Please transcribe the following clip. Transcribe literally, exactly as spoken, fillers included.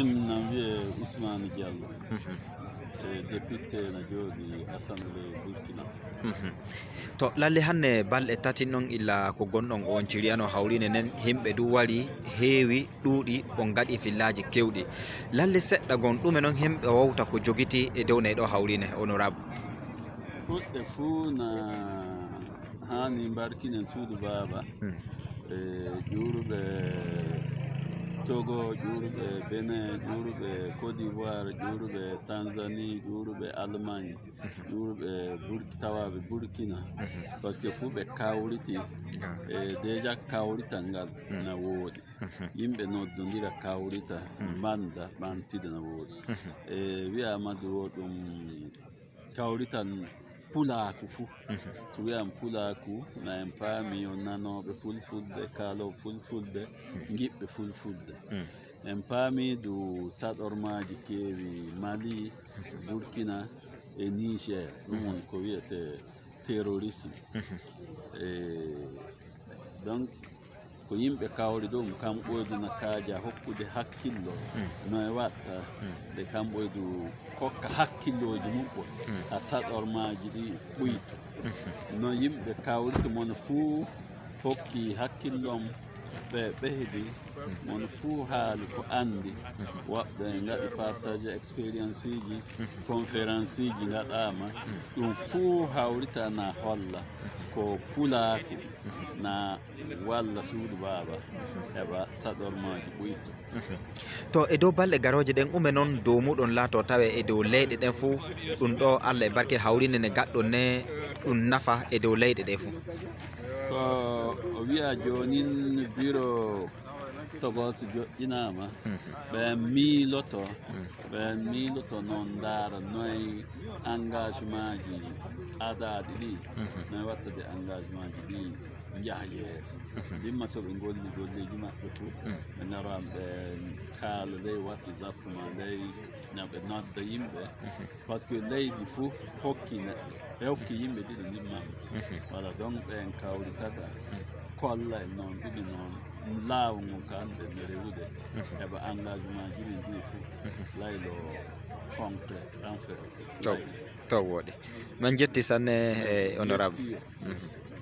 Min na wiyee Ousmane Diallo, e député na jooɗi Assemblée Burkina. To lalle hannde balɗe tati noon illa ko gonɗon on ciriyano hawriine nden, yimɓe du wari heewi ɗuuɗi, on ngaɗi fillaaji keewɗi. Lalle seɗɗa gon ɗume noon yimɓe wowta ko jogiti e dow neyɗo hawriine, honorable? Puɗɗe fuu na haani mbarkinen suudu baaba. E juuruɓe Togo, juuruɓe Benin, juuruɓe Côte d'Ivoire, juuruɓe Tanzanie, juuruɓe Allemagne, juuruɓe Burki-, tawaaɓe Burkina. Parce que fuu ɓe kawriti. E déjà kawrital ngal na wooɗi. Yimɓe noddondira kawrita, mbanda, ɓamtida na wooɗi. E wiyaama du wo ɗum kawrital pulaaku fuu. So wiyaama pulaaku, na en paami yo nanooɓe fulfulde, kaalooɓe fulfulde, ngiɗɓe fulfulde. En paami du saɗormaaji keewi Mali, Burkina e Niger. Ɗum woni ko wiyetee terrorisme. E donc, ko yimɓe kawri ɗum, kam ɓooydu na kaaja hokkude hakkillo, no e watta, nde kam ɓooydu kokka hakkillooji muɓɓo, a saɗormaaji ɗi ɓuytu. No yimɓe kawriti, mon fuu hokki hakkillom, ɓe ɓehdi, mon fuu haali ko anndi, woɓɓe ngaɗi partage expérienceeji, conférenceeji ngaɗaama, ɗum fuu hawrita na holla ko pulaaku na walla suudu baaba heɓa saɗormaaji ɓuyto. To e dow balɗe garooje ɗen, ume noon dow muɗon laato tawe e dow leyɗe ɗen fuu, ɗum ɗo Allah e barke hawrine ne gaɗɗon ne ɗum nafa e dow leyɗe ɗe fuu? Ko o wiya joonin biro Togo so joɗɗinaama, ɓen miiloto, ɓen miiloto noon ndaara noy engagementji adaaɗi ɗi, noy wattade engagementji ɗi njaha yeeso. Ndimma so ɓe ngolli golleeji maɓɓe fof, ɓe naran ɓe kaala ley WhatsApp ma ley, na ɓe nodda yimɓe. Parce que leydi fof hokki neɗɗo, ɓe hokki yimɓe ɗiɗo ndimma. Voilà, donc ɓen kawritata, kolla en noon, ɗiɗi noon, laawol ngol ka annde no rewude, heɓa engagementji ɗi fof, laylo concret, en fait, taw, laylo. Taw wooɗi. Min njetti sanne, eh, honorable. Njetti.